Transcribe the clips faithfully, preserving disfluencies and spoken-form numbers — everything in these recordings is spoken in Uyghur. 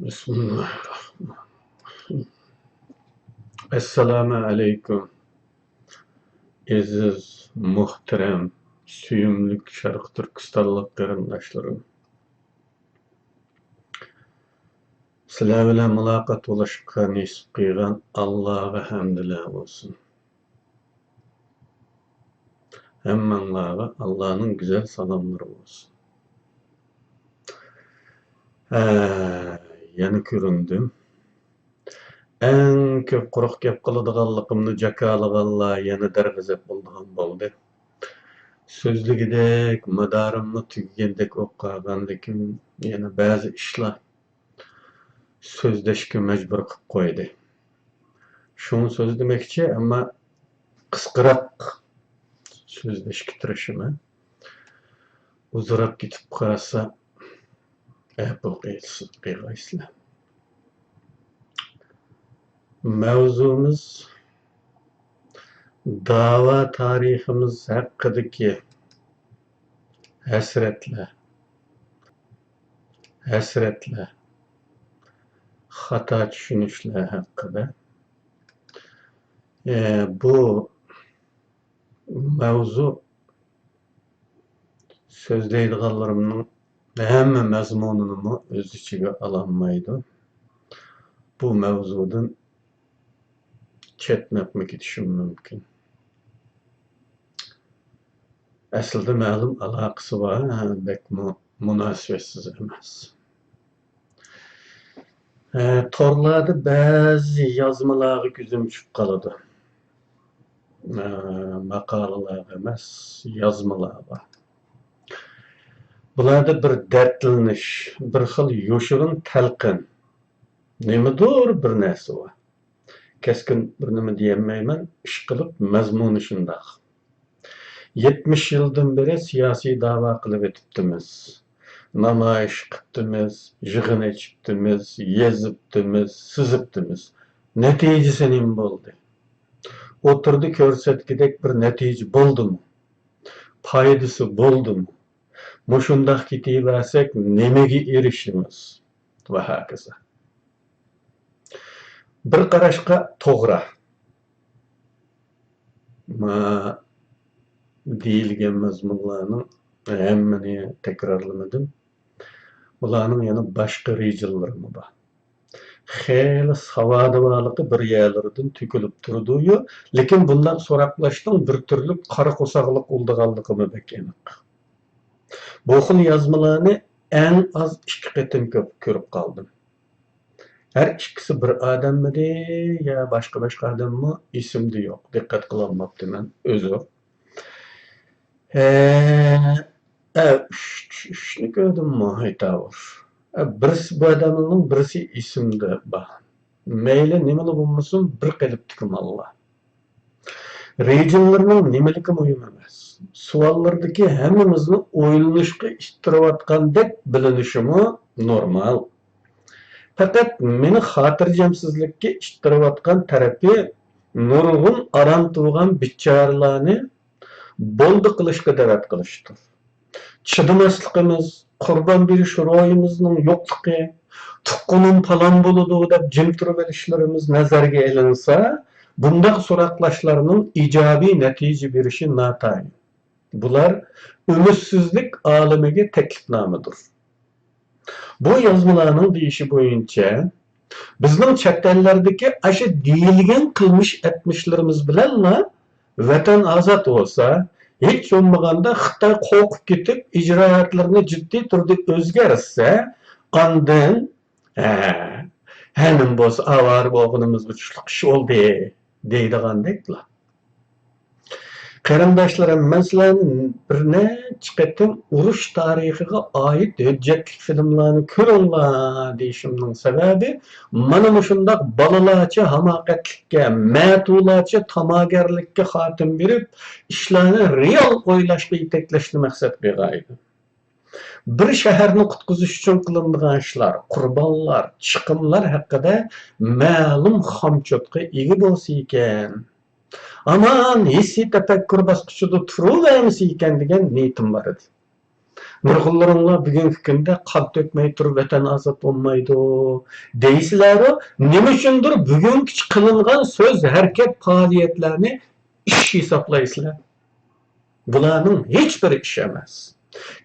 بىسمىللاھىررەھمانىررەھىم. ئەسسالامۇ ئەلەيكۇم، ئەزىز، مۇھتەرەم، سۆيۈملۈك شەرقىي تۈركىستانلىق قېرىنداشلىرىم. سىلەر بىلەن مۇلاقات بولۇشقا نېسىپ قىلغان ئاللاغا ھەمدىلەر بولسۇن. ھەممىڭلارغا ئاللانىڭ گۈزەل سالاملىرى بولسۇن. ھە، يەنە كۆرۈندۈم. ئەڭ كۆپ قۇرۇق گەپ قىلىدىغانلىقىمنى جاكارلىغانلار يەنە دەرغەزەپ بولىدىغان بولدى. سۆزلىگۈدەك مادارىممۇ تۈگىگەندەك بولۇپ قالغان، لېكىن يەنە بەزى ئىشلار سۆزلەشكە مەجبۇر قىلىپ قويدى. شۇڭا سۆزلىمەكچى، ئەمما قىسقىراق سۆزلەشكە تىرىشىمەن. ئۇزىراپ كېتىپ قالسا، ئەپۇ قىلغايسىلەر. مەۋزۇمىز داۋا تارىخىمىز ھەققىدىكى ھەسرەتلەر، ھەسرەتلەر، خاتا چۈشىنىشلەر ھەققىدە. ئە، بۇ مەۋزۇ سۆزلەيدىغانلىرىمنىڭ ھەممە مەزمۇنىنىمۇ ئۆز ئىچىگە ئالالمايدۇ. بۇ مەۋزۇدىن چەتنەپمۇ كېتىشىم مۇمكىن. ئەسلىدە مەلۇم ئالاقىسى بار، بەكمۇ مۇناسىۋەتسىز ئەمەس. ئە، تورلاردا بەزى يازمىلارغا كۆزۈم چۈشۈپ قالىدۇ. ئە، ماقالىلارغا ئەمەس، يازمىلارغا. بۇلاردا بىر دەردلىنىش، بىر خىل يوشۇرۇن تەلقىن. نېمىدۇر بىر نەرسە بار. كەسكىن بىر نېمە دېيەلمەيمەن، ئىشقىلىپ مەزمۇنى شۇنداق. يەتمىش يىلدىن بېرى سىياسىي دەۋا قىلىۋېتىپتىمىز. نامايىش قىپتىمىز، يىغىن ئېچىپتىمىز، يېزىپتىمىز، سىزىپتىمىز. نەتىجىسى نېمە بولدى؟ ئوتتۇرىدا كۆرسەتكۈدەك بىر نەتىجە بولدىمۇ؟ پايدىسى بولدىمۇ؟ مۇشۇنداق كېتىۋەرسەك نېمىگە ئېرىشىمىز؟ ۋە ھاكازا. بىر قاراشقا توغرا. ما دېيىلگەن مەزمۇنلارنىڭ ھەممىنى تەكرارلىمىدىم. بۇلارنىڭ يەنە باشقا رېجىلىرىمۇ بار. خېلى ساۋادى بارلىقى بىر يەرلىرىدىن تۆكۈلۈپ تۇرىدۇ-يۇ، لېكىن بۇنداق سوراقلاشنىڭ بىر تۈرلۈك قارا قورساقلىق بولىدىغانلىقىمۇ بەك ئېنىق. بۇ خىل يازمىلارنى ئەڭ ئاز ئىككى قېتىم كۆپ كۆرۈپ قالدىم. ھەر ئىككىسى بىر ئادەممىدى يا باشقا-باشقا ئادەممۇ، ئېسىمدە يوق، دىققەت قىلالماپتىمەن، ئۆزۈر. ھە، ئە، ئۈچ، ئۈچنى كۆردۈممۇ، ئېيتاۋۇر. ئە، بىرسى بۇ ئادەمنىڭ بىرسى ئېسىمدە بار. مەيلى نېمىلا بولمىسۇن، بىر قېلىپتىكى ماللار. رېجىلىرىنىڭ نېمىلىكى مۇھىم ئەمەس. سوئاللىرىدىكى ھەممىمىزنى ئويلىنىشقا ئىتتىرىۋاتقاندەك بىلىنىشىمۇ نورمال. پەقەت مېنى خاتىرجەمسىزلىككە ئىتتىرىۋاتقان تەرىپى نۇرغۇن ئارام تۇرغان بىچارىلارنى بولدى قىلىشقا دەۋەت قىلىشتۇر. چىدىماسلىقىمىز، قۇربان بېرىش روھىمىزنىڭ يوقلۇقى، تۇغقىنىم پالان بولىدۇ دەپ جىم تۇرۇۋېلىشلىرىمىز نەزەرگە ئېلىنسا، بۇنداق سوراقلاشلارنىڭ ئىجابىي نەتىجە بېرىشى ناتايىن. بۇلار ئۈمىدسىزلىك ئالىمىگە تەكلىپنامىدۇر. بۇ يازمىلارنىڭ دېيىشى بويىچە، بىزنىڭ چەت ئەللەردىكى ئاشۇ دېيىلگەن قىلمىش ئەتمىشلىرىمىز بىلەنلا ۋەتەن ئازاد بولسا، ھېچ بولمىغاندا خىتاي قورقۇپ كېتىپ، ئىجرائاتلىرىنى جىددىي تۈردە ئۆزگەرتسە، ئاندىن، ھە، ھە نېمە بولسا ئاۋارە بولغىنىمىز بىر چۈشلۈك ئىش بولدى، دەيدىغاندەكلا. قېرىنداشلىرىم، مەن سىلەرنى بىر نەچچە قېتىم ئۇرۇش تارىخىغا ئائىت ھۆججەتلىك فىلىملارنى كۆرۈڭلار دېيىشىمنىڭ سەۋەبى، مانا مۇشۇنداق بالىلارچە ھاماقەتلىككە، مەتۇلارچە تاماگەرلىككە خاتىمە بېرىپ، ئىشلارنى رېئال ئويلاشقا يېتەكلەشنى مەقسەت قىلغان ئىدىم. بىر شەھەرنى قۇتقۇزۇش ئۈچۈن قىلىنىدىغان ئىشلار، قۇربانلار، چىقىملار ھەققىدە مەلۇم خامچوتقا ئىگە بولسا ئىكەن. ھامان ھېسسىي تەپەككۇر باسقۇچىدا تۇرۇۋەرمىسە ئىكەن دېگەن نىيىتىم بار ئىدى. نۇرغۇنلىرىڭلار بۈگۈنكى كۈندە قان تۆكمەي تۇرۇپ ۋەتەن ئازاد بولمايدۇ دەيسىلەرۇ، نېمە ئۈچۈندۇر بۈگۈنگىچە قىلىنغان سۆز، ھەرىكەت، پائالىيەتلەرنى ئىش ھېسابلايسىلەر. بۇلارنىڭ ھېچبىرى ئىش ئەمەس.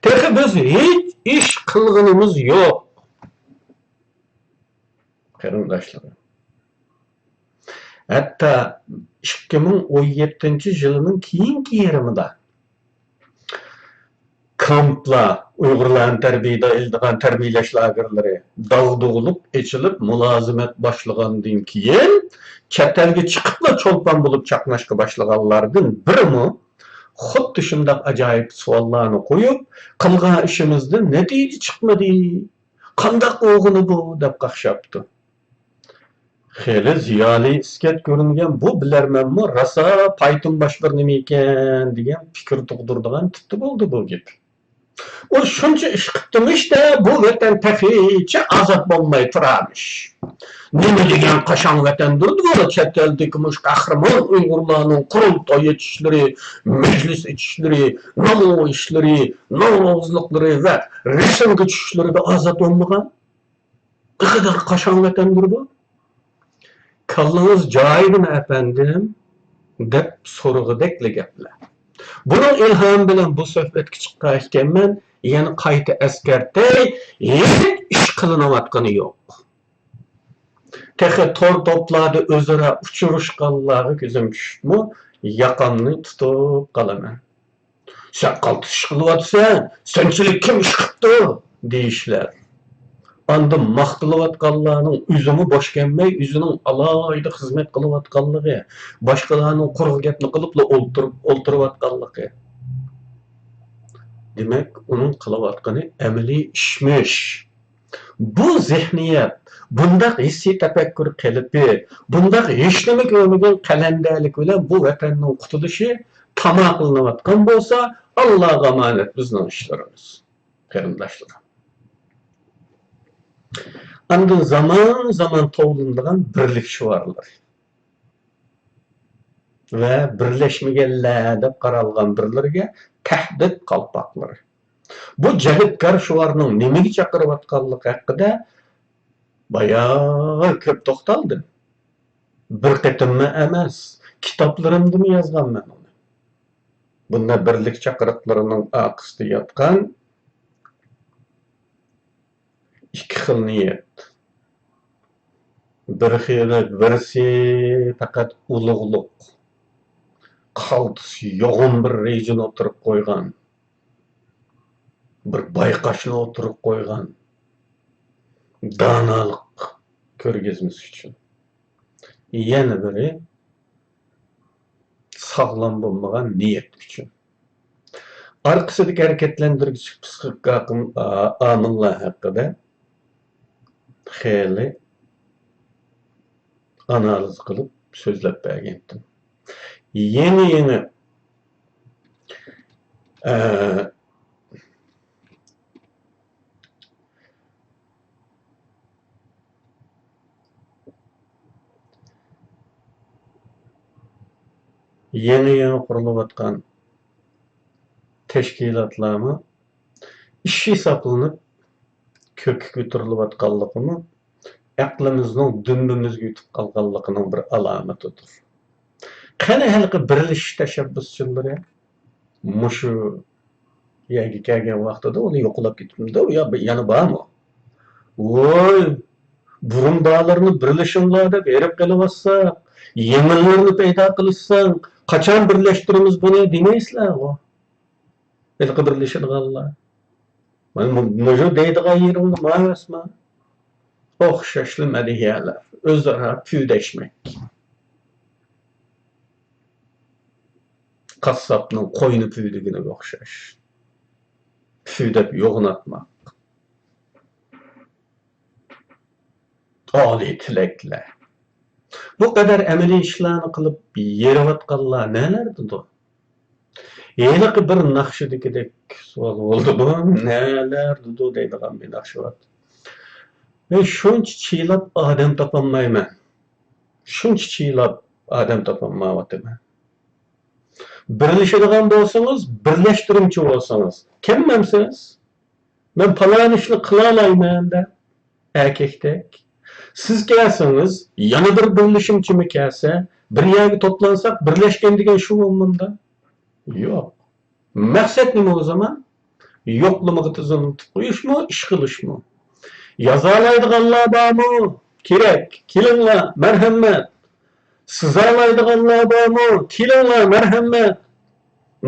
تېخى بىز ھېچ ئىش قىلغىنىمىز يوق. قېرىنداشلىرىم، ھەتتا ئىككى مىڭ ئون يەتتىنچى يىلىنىڭ كېيىنكى يېرىمىدا كامپلار، ئۇيغۇرلارنى تەربىيەلەيدىغان تەربىيەلەش لاگېرلىرى داغدۇغىلىق ئېچىلىپ، مۇلازىمەت باشلىغاندىن كېيىن، چەت ئەلگە چىقىپلا چولپان بولۇپ چاقناشقا باشلىغانلاردىن بىرىمۇ خۇددى شۇنداق ئاجايىپ سوئاللارنى قويۇپ، قىلغان ئىشىمىزدىن نەتىجە چىقمىدى، قانداق بولغىنى بۇ، دەپ قاقشاپتۇ. خېلى زىيالىي ئىسكەت كۆرۈنگەن بۇ بىلەرمەنمۇ راسا پايتۇنباش بىر نېمە ئىكەن دېگەن پىكىر تۇغدۇرىدىغان تىپتا بولدى بۇ گېپى. ئۇ شۇنچە ئىش قىپتىمىش-دە، بۇ ۋەتەن تېخىچە ئازاد بولماي تۇرامىش. نېمە دېگەن قاشاڭ ۋەتەندۇر بۇ، چەت ئەلدىكى مۇشۇ قەھرىمان ئۇيغۇرلارنىڭ قۇرۇلتاي ئېچىشلىرى، مەجلىس ئېچىشلىرى، نامايىشلىرى، نورازىلىقلىرى ۋە رەسىمگە چۈشۈشلىرىدە ئازاد بولمىغان؟ نېقەدەر قاشاڭ ۋەتەندۇر بۇ؟ كاللىڭىز جايىدىمۇ، ئەپەندىم؟ دەپ سورىغۇدەكلا گەپلەر. بۇنىڭ ئىلھامى بىلەن بۇ سۆھبەتكە چىققان ئىكەنمەن، يەنە قايتا ئەسكەرتەي، ھېچ ئىش قىلىنىۋاتقىنى يوق. تېخى تور توپلاردا ئۆزئارا ئۇچرىشقانلارغا كۆزۈم چۈشۈپمۇ ياقامنى تۇتۇپ قالىمەن. سەن قالتىس ئىش قىلىۋاتىسەن، سەنچىلىك كىم ئىش قىپتۇ؟ دېيىشلەر. ئاندىن ماختىلىۋاتقانلارنىڭ ئۆزىمۇ بوش كەلمەي، ئۆزىنىڭ ئالاھىدە خىزمەت قىلىۋاتقانلىقى، باشقىلارنىڭ قۇرۇق گەپنى قىلىپلا ئولتۇرۇپ، ئولتۇرۇۋاتقانلىقى. دېمەك، ئۇنىڭ قىلىۋاتقىنى ئەمەلىي ئىشمىش. بۇ زېھنىيەت، بۇنداق ھېسسىي تەپەككۇر قېلىپى، بۇنداق ھېچنېمە كۆرمىگەن قەلەندەرلىك بىلەن بۇ ۋەتەننىڭ قۇتۇلۇشى تاما قىلىنىۋاتقان بولسا، ئاللاغا ئامانەت بىزنىڭ ئىشلىرىمىز، قېرىنداشلىرىم. ئاندىن زامان-زامان توۋلىنىدىغان بىرلىك شوئارلىرى ۋە بىرلەشمىگەنلەر دەپ قارالغان بىرلىرىگە تەھدىت قالپاقلىرى. بۇ جەلپكار شوئارنىڭ نېمىگە چاقىرىۋاتقانلىقى ھەققىدە بايا كۆپ توختالدىم. بىر قېتىممۇ ئەمەس، كىتابلىرىمدىمۇ يازغانمەن ئۇنى. بۇنداق بىرلىك چاقىرىقلىرىنىڭ ئارقىسىدا ياتقان ئىككى خىل نىيەت. بىر خىلى، بىرسى پەقەت ئۇلۇغلۇق، قالتىس يوغان بىر رېجىنى ئوتتۇرىغا قويغان، بىر بايقاشنى ئوتتۇرىغا قويغان، دانالىق كۆرگەزمىسى ئۈچۈن. يەنە بىرى ساغلام بولمىغان نىيەت ئۈچۈن. ئارقىسىدىكى ھەرىكەتلەندۈرگۈچى پسىخىك ئاقىم-، ئا-، ئامىللار ھەققىدە خېلى ئانالىز قىلىپ سۆزلەپ بەرگەنتىم. يېڭى-يېڭى، ئە، يېڭى-يېڭى قۇرۇلۇۋاتقان تەشكىلاتلارمۇ ئىش ھېسابلىنىپ كۆككە كۆتۈرۈلۈۋاتقانلىقىمۇ ئەقلىمىزنىڭ دۈمبىمىزگە يېتىپ قالغانلىقىنىڭ بىر ئالامىتىدۇر. قېنى ھېلىقى بىرلىشىش تەشەببۇسچىلىرى؟ مۇشۇ يەرگە كەلگەن ۋاقتىدا ئۇلار يوقىلاپ كېتىپتۇ. يا، يەنە بارمۇ؟ ۋوي، بۇرۇن بارلىرىنى بىرلىشىڭلار دەپ ھېرىپ قېلىۋاتساق، يېڭىلىرىنى پەيدا قىلىشساڭ، قاچان بىرلەشتۈرىمىز بۇنى دېمەيسىلەرغۇ؟ ھېلىقى بىرلىشىدىغانلار. مانا مۇ-، مۇشۇ دەيدىغان يېرىڭلار مانا ئەمەسمۇ؟ ئوخشاشلا مەدھىيەلەر، ئۆزئارا پۈۋدەشمەك. قاسساپنىڭ قوينى پۈۋدىگىنىگە ئوخشاش. پۈۋدەپ يوغىناتماق. ئالىي تىلەكلەر. بۇ قەدەر ئەمەلىي ئىشلارنى قىلىپ يېرىۋاتقانلار نەلەردىدۇ؟ ھېلىقى بىر ناخشىدىكىدەك سوئال بولدىمۇ؟ نەلەردىدۇ دەيدىغان بىر ناخشا بار. مەن شۇنچە چىلاپ ئادەم تاپالمايمەن. شۇنچە چىلاپ ئادەم تاپالمايۋاتىمەن. بىرلىشىدىغان بولسىڭىز، بىرلەشتۈرۈمچى بولسىڭىز. كەممەمسىز؟ مەن پالان ئىشنى قىلالايمەن دەپ، ئەركەكتەك. سىز كەلسىڭىز، يەنە بىر بىرلىشىمچىمۇ كەلسە، بىر يەرگە توپلانساق، بىرلەشكەن دېگەن شۇ بولمامدا؟ يوق. مەقسەت نېمە ئۇ زامان؟ يوقلىمىغا تىزىملىتىپ قويۇشمۇ، ئىش قىلىشمۇ؟ يازالايدىغانلار بارمۇ؟ كېرەك، كېلىڭلار، مەرھەمەت. سىزالايدىغانلار بارمۇ؟ كېلىڭلار، مەرھەمەت.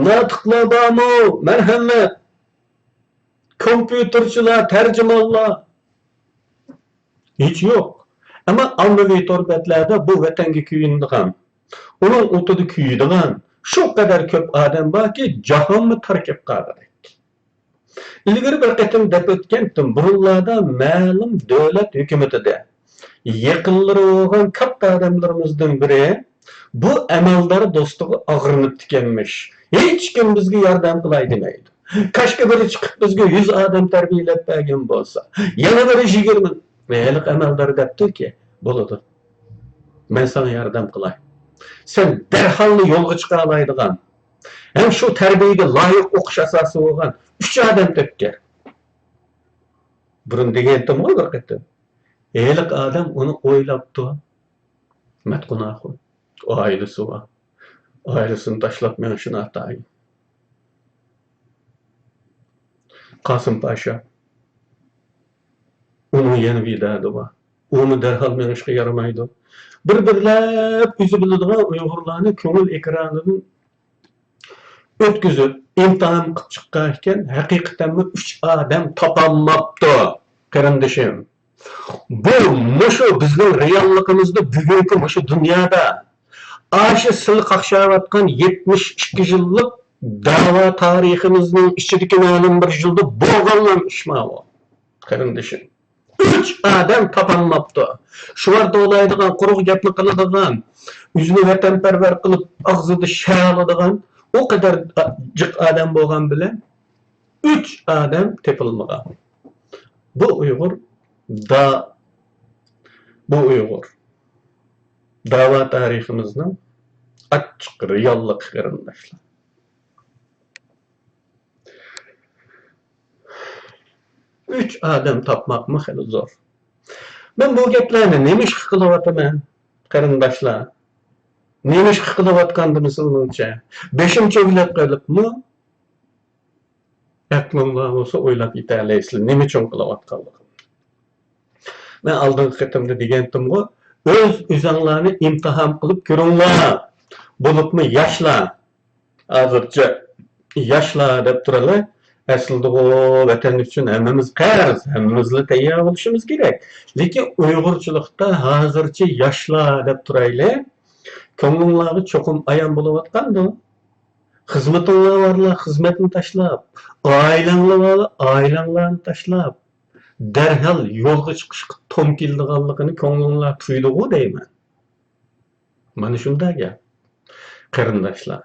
ناتىقلار بارمۇ؟ مەرھەمەت. كومپيۇتېرچىلار، تەرجىمانلار. ھېچ يوق. ئەمما ئاممىۋى تور بەتلەردە بۇ ۋەتەنگە كۆيۈنىدىغان، ئۇنىڭ ئوتىدا كۆيىدىغان شۇ قەدەر كۆپ ئادەم باركى، جاھانمۇ تارقىپ قالغۇدەك. ئىلگىرى بىر قېتىم دەپ ئۆتكەنتىم، بۇرۇنلاردا مەلۇم دۆلەت ھۆكۈمىتىدە يېقىنلىرى بولغان كاتتا ئادەملىرىمىزدىن بىرى بۇ ئەمەلدار دوستىغا ئاغرىنىپتىكەنمىش. ھېچكىم بىزگە ياردەم قىلاي دېمەيدۇ. كاشكى بىرى چىقىپ بىزگە يۈز ئادەم تەربىيەلەپ بەرگەن بولسا، يەنە بىرى يىگىرمە. ھېلىقى ئەمەلدار دەپتۇكى، بولىدۇ، مەن ساڭا ياردەم قىلاي. سەن دەرھاللا يولغا چىقالايدىغان ھەم شۇ تەربىيەگە لايىق ئوقۇش ئاساسى بولغان ئۈچ ئادەم تېپىپ كەل. بۇرۇن دېگەنتىمغۇ بىر قېتىم. ھېلىقى ئادەم ئۇنى ئويلاپتۇ. مەتقۇن ئاخۇن. ئائىلىسى بار. ئائىلىسىنى تاشلاپ مېڭىشى ناتايىن. قاسىم پاشا. ئۇنىڭ يەنە بىر دەردى بار. ئۇمۇ دەرھال مېڭىشقا يارىمايدۇ. بىر-بىرلەپ ئۆزى بىلىدىغان ئۇيغۇرلارنى كۆڭۈل ئېكرانىدىن ئۆتكۈزۈپ، ئىمتىھان قىلىپ چىققان ئىكەن، ھەقىقەتەنمۇ ئۈچ ئادەم تاپالماپتۇ، قېرىندىشىم. بۇ، مۇشۇ بىزنىڭ رېئاللىقىمىزدا، بۈگۈنكى مۇشۇ دۇنيادا، ئاشۇ سىلى قاقشاۋاتقان يەتمىش ئىككى يىللىق دەۋا تارىخىمىزنىڭ ئىچىدىكى مەلۇم بىر يىلدا بولغانلا ئىش ماۋۇ، قېرىندىشىم. ئۈچ ئادەم تاپالماپتۇ. شۇلار توۋلايدىغان، قۇرۇق گەپنى قىلىدىغان، ئۆزىنى ۋەتەنپەرۋەر قىلىپ ئاغزىدا شەلىدىغان ئۇ قەدەر جىق ئادەم بولغان بىلەن ئۈچ ئادەم تېپىلمىغان. بۇ ئۇيغۇر دا-، بۇ ئۇيغۇر دەۋا تارىخىمىزنىڭ ئاچچىق رېئاللىقى، قېرىنداشلار. ئۈچ ئادەم تاپماقمۇ خېلى زور. مەن بۇ گەپلەرنى نېمىشقا قىلىۋاتىمەن، قېرىنداشلار؟ نېمىشقا قىلىۋاتقاندىم سىلىڭچە؟ بېشىم چۆگىلەپ قېلىپمۇ؟ ئەقلىڭلار بولسا ئويلاپ يېتەلەيسىلەر، نېمە ئۈچۈن قىلىۋاتقانلىقىمنى. مەن ئالدىنقى قېتىمدا دېگەنتىمغۇ، ئۆز-ئۆزۈڭلارنى ئىمتىھان قىلىپ كۆرۈڭلار. بولۇپمۇ ياشلار. ھازىرچە ياشلار دەپ تۇرالاي. ئەسلىدىغۇ، ۋەتەن ئۈچۈن ھەممىمىز قەرز، ھەممىمىزلا تەييار بولۇشىمىز كېرەك. لېكىن ئۇيغۇرچىلىقتا ھازىرچە ياشلار دەپ تۇرايلى. كۆڭلۈڭلارغا چوقۇم ئايان بولۇۋاتقاندۇ. خىزمىتىڭلار بارلار خىزمەتنى تاشلاپ، ئائىلەڭلار بارلار ئائىلەڭلارنى تاشلاپ، دەرھال يولغا چىقىشقا توم كېلىدىغانلىقىنى كۆڭلۈڭلار تۇيىدىغۇ دەيمەن. مانا شۇنداق گەپ. قېرىنداشلار،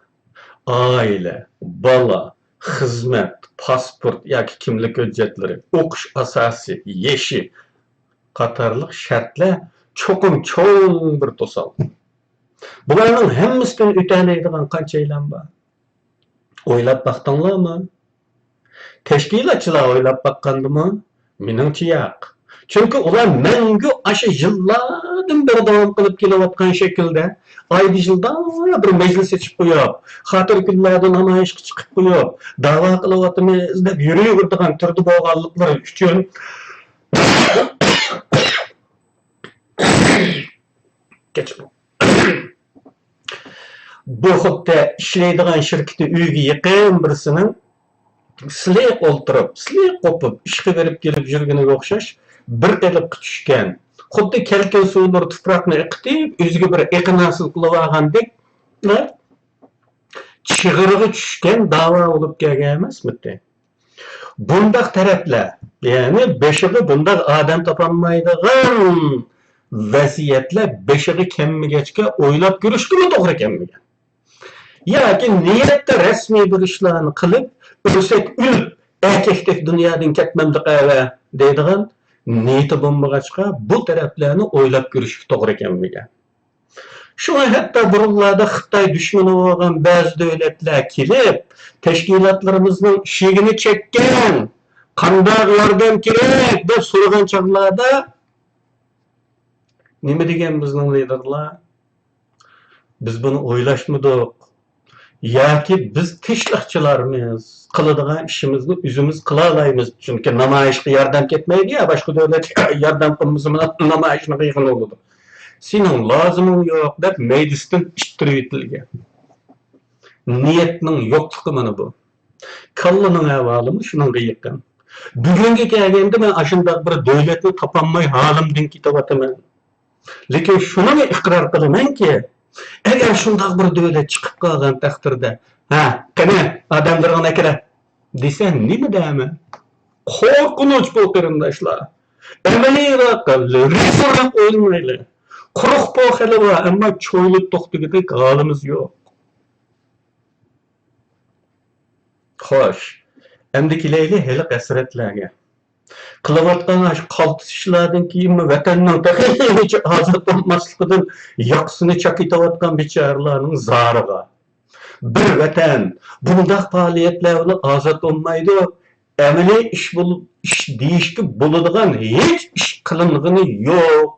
ئائىلە، بالا، خىزمەت، پاسپورت ياكى كىملىك ھۆججەتلىرى، ئوقۇش ئاساسى، يېشى قاتارلىق شەرتلەر چوقۇم چوڭ بىر توسال. بۇلارنىڭ ھەممىسىدىن ئۆتەلەيدىغان قانچەيلەن بار؟ ئويلاپ باقتىڭلارمۇ؟ تەشكىلاتچىلار ئويلاپ باققاندىمۇ؟ مېنىڭچە ياق. چۈنكى ئۇلار مەڭگۈ ئاشۇ يىللاردىن بېرى داۋام قىلىپ كېلىۋاتقان شەكىلدە ئايدا يىلدا بىر مەجلىس ئېچىپ قويۇپ، خاتىرە كۈنلەردە نامايىشقا چىقىپ قويۇپ، داۋا قىلىۋاتىمىز دەپ يۈرۈۋېرىدىغان تۈردە بولغانلىقلىرى ئۈچۈن كەچۈرۈڭ. بۇ خۇددى ئىشلەيدىغان شىركىتى ئۆيىگە يېقىن بىرسىنىڭ سىلىق ئولتۇرۇپ، سىلىق قوپۇپ، ئىشقا بېرىپ كېلىپ يۈرگىنىگە ئوخشاش بىر قېلىپقا چۈشكەن. خۇددى كەلكۈن سۇلىرى تۇپراقنى ئېقىتىپ، ئۆزىگە بىر ئېقىن ھاسىل قىلىۋالغاندەك، چىغىرىغا چۈشكەن داۋا بولۇپ كەلگەن ئەمەسمىدى؟ بۇنداق تەرەپلەر، يەنى بېشىغا بۇنداق ئادەم تاپالمايدىغان ۋەزىيەتلەر بېشىغا كەلمىگەچكە ئويلاپ كۆرۈشكىمۇ توغرا كەلمىگەن. ياكى نىيەتتە رەسمىي بىر ئىشلارنى قىلىپ، ئۆلسەك ئۆلۈپ، ئەركەكتەك دۇنيادىن كەتمەمدۇق ئەۋە دەيدىغان نىيىتى بولمىغاچقا، بۇ تەرەپلەرنى ئويلاپ كۆرۈشكە توغرا كەلمىگەن. شۇڭا ھەتتا بۇرۇنلاردا خىتاي دۈشمىنى بولغان بەزى دۆلەتلەر كېلىپ، تەشكىلاتلىرىمىزنىڭ ئىشىكىنى چەككەن، قانداق ياردەم كېرەك دەپ سورىغان چاغلاردا، نېمە دېگەن بىزنىڭ لىدېرلار؟ بىز بۇنى ئويلاشمىدۇق. ياكى بىز تىنچلىقچىلارمىز، قىلىدىغان ئىشىمىزنى ئۆزىمىز قىلالايمىز. چۈنكى نامايىشقا ياردەم كەتمەيدۇ يا، باشقا دۆلەت ياردەم قىلمىسىمۇ نامايىشنى قىلغىلى بولىدۇ. سېنىڭ لازىمىڭ يوق دەپ مەيدىسىدىن ئىتتىرىۋېتىلگەن. نىيەتنىڭ يوقلۇقى مانا بۇ. كاللىنىڭ ئەھۋالىمۇ شۇنىڭغا يېقىن. بۈگۈنگە كەلگەندە مەن ئاشۇنداق بىر دۆلەتنى تاپالماي ھالىمدىن كېتىۋاتىمەن. لېكىن شۇنىمۇ ئىقرار قىلىمەنكى، ئەگەر شۇنداق بىر دۆلەت چىقىپ قالغان تەقدىردە، ھە، قېنى، ئادەملىرىڭنى ئەكىرە دېسە نېمە دەيمەن؟ قورقۇنچ بۇ، قېرىنداشلار. ئەمەلىي ۋەقە، رېفورم ئويلىمايلى. قۇرۇق پوخەيلى بار، ئەمما چويلىتىپ توختىغۇدەك ھالىمىز يوق. خوش، ئەمدى كېلەيلى ھېلىقى ھەسرەتلەرگە. قىلىۋاتقان ئاشۇ قالتىس ئىشلاردىن كېيىنمۇ ۋەتەننىڭ تېخىچە ئازاد بولماسلىقىدىن ياقىسىنى چاقىتىۋاتقان بىچارىلەرنىڭ زارىغا. بىر ۋەتەن، بۇنداق پائالىيەتلەر بىلەن ئازاد بولمايدۇ. ئەمەلىي ئىش بولۇپ، ئىش دېيىشكە بولىدىغان ھېچ ئىش قىلىنغىنى يوق.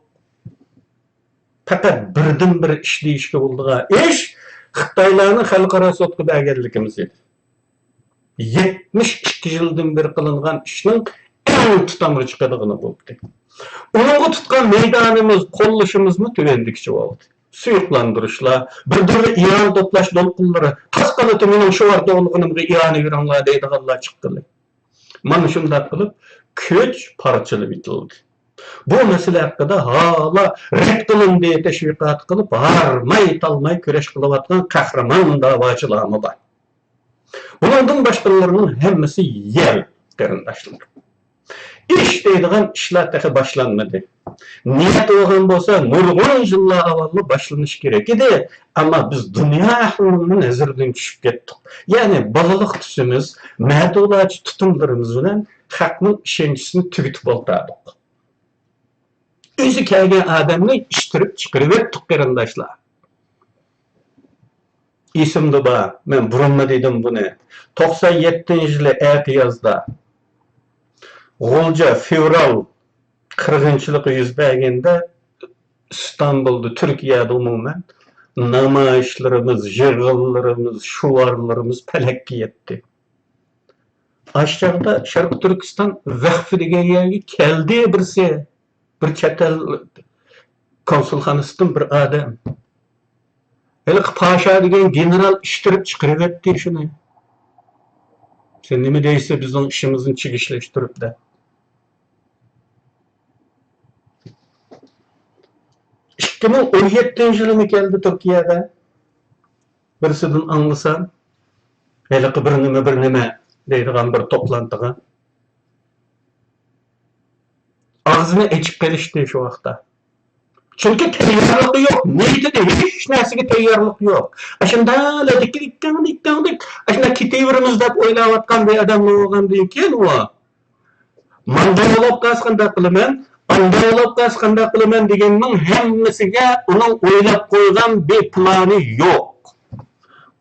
پەقەت بىردىنبىر ئىش دېيىشكە بولىدىغان ئىش خىتايلارنى خەلقئارا سوتقا بەرگەنلىكىمىز ئىدى. يەتمىش ئىككى يىلدىن بېرى قىلىنغان ئىشنىڭ ئەڭ تۇتامغا چىقىدىغىنى بولدى. ئۇنىڭغا تۇتقان مەيدانىمىز، قوللىشىمىزمۇ تۆۋەندىكىچە بولدى. سۇيۇقلاندۇرۇشلار، بىر تۈرلۈك ئىئانە توپلاش دولقۇنلىرى، تاس تالا تېمىنىڭ شوئار دولقۇنىمغا ئىئانە بېرىڭلار دەيدىغانلار چىققىلى. مانا شۇنداق قىلىپ، كۈچ پارچىلىۋېتىلدى. بۇ مەسىلە ھەققىدە ھالا رەت قىلىندى تەشۋىقاتى قىلىپ، ھارماي-تالماي كۈرەش قىلىۋاتقان قەھرىمان داۋاچىلارمۇ بار. بۇنىڭدىن باشقىلىرىنىڭ ھەممىسى يەل، قېرىنداشلار. ئىش دەيدىغان ئىشلار تېخى باشلانمىدى. نىيەت بولغان بولسا، نۇرغۇن يىللار ئاۋۋاللا باشلىنىشى كېرەك ئىدى، ئەمما بىز دۇنيا ئەھلىنىڭ نەزىرىدىن چۈشۈپ كەتتۇق. يەنى بالىلىق تۈسىمىز، مەتۇلارچە تۇتۇملىرىمىز بىلەن خەقنىڭ ئىشەنچىسىنى تۈگىتىپ ئولتۇردۇق. ئۆزى كەلگەن ئادەمنى ئىتتىرىپ چىقىرىۋەتتۇق، قېرىنداشلار. ئېسىمدە بار، مەن بۇرۇنمۇ دېدىم بۇنى. توقسان يەتتىنچى يىلى ئەتىيازدا، غۇلجا فېۋرال قىرغىنچىلىقى يۈز بەرگەندە، ئىستانبۇلدا، تۈركىيەدە ئومۇمەن نامايىشلىرىمىز، يىغىنلىرىمىز، شوئارلىرىمىز پەلەككە يەتتى. ئاشۇ چاغدا شەرقىي تۈركىستان ۋەقفى دېگەن يەرگە كەلدى بىرسى، بىر چەت ئەل كونسۇلخانىسىدىن بىر ئادەم. ھېلىقى پاشا دېگەن گېنېرال ئىتتىرىپ چىقىرىۋەتتى شۇنى. سەن نېمە دەيسەن بىزنىڭ ئىشىمىزنى چىگىشلەشتۈرۈپ دەپ. ئىككى مىڭ ئون يەتتىنچى يىلىمۇ كەلدى تۈركىيەدە. بىرسىدىن ئاڭلىسام، ھېلىقى بىر نېمە، بىر نېمە دەيدىغان بىر توپلانتىغا. ئاغزىنى ئېچىپ قېلىشتى شۇ ۋاقىتتا. چۈنكى تەييارلىقى يوق، نىيىتىدە ھېچ نەرسىگە تەييارلىق يوق. ئاشۇنداق دىككىڭ دىككىڭ دىك، ئاشۇنداق كېتىۋېرىمىز دەپ ئويلاۋاتقان بىر ئادەم بولغاندىن كېيىن ئۇ، مانداق بولۇپ قالسا قانداق قىلىمەن، ئانداق بولۇپ قالسا قانداق قىلىمەن دېگەننىڭ ھەممىسىگە ئۇنىڭ ئويلاپ قويغان بىر پىلانى يوق.